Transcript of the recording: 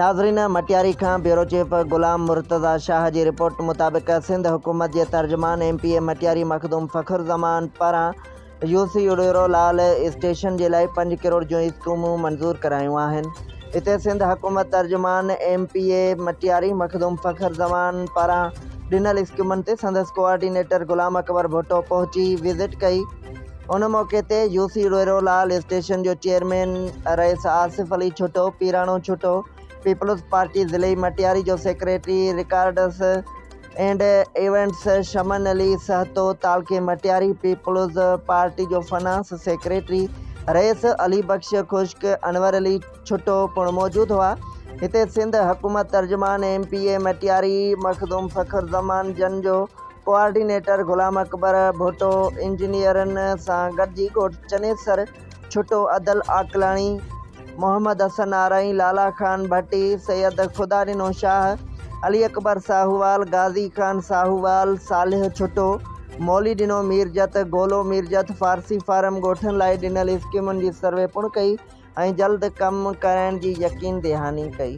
ناظرين مٽياري کان bureau chief Ghulam Murtaza Shah جي رپورٽ مطابق سنڌ حڪومت جي ترجمان M P A Matiari Makhdoom Fakhar Zaman پاران يو سي اڙيرو لال اسٽيشن جي لاء پنج ڪروڙ جون اسڪيمون منظور ڪرايون آهن. اتي سنڌ حڪومت ترجمان M P A Matiari Makhdoom Fakhar Zaman پاران ڏنل اسڪيمن تي سندس ڪوآرڊينيٽر غلام اڪبر ڀٽو پهچي وزٽ ڪئي. ان موقعي تي يو سي اڙيرو لال اسٽيشن جو چيئرمين رئيس آصف علي ڇٽو، پيراڻو ڇٽو، پيپلز پارٽي ضلعي مٽياري جو secretary records and events Shaman Ali Sahito, تعلقي مٽياري پيپلز پارٽي جو فنانس سيڪريٽري رئيس علي بخش خشڪ، انور علي ڇٽو پڻ موجود هئا. هتي سنڌ حڪومت ترجمان M P A Matiari Makhdoom Fakhar Zaman جن جو ڪوآرڊينيٽر غلام اڪبر ڀٽو انجنيئرن سان گڏجي ڳوٺ چنيسر ڇٽو، عدل عاقلاڻي، محمد حسن آرائين، لالا خان ڀٽي، سيد خدا ڏنو شاهه، علي اڪبر ساهووال، غازي خان ساهووال، صالح ڇٽو، مولي ڏنو ميرجت، گولو ميرجت، فارسي فارم ڳوٺن لاء ڏنل اسڪيمن جي سروي پڻ ڪئي ۽ جلد ڪم ڪرائڻ جي يقين دهاني ڪئي.